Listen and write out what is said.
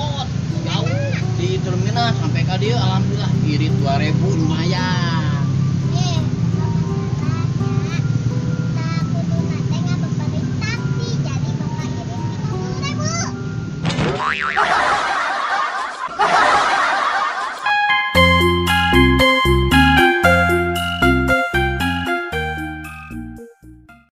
Angkot jauh di terminal sampai ka dieu, alhamdulillah irit 2000, lumayan. Eh, bapak salah nya. Tah kuduna teh ngabeperin taksi, jadi bapak irit 30.000.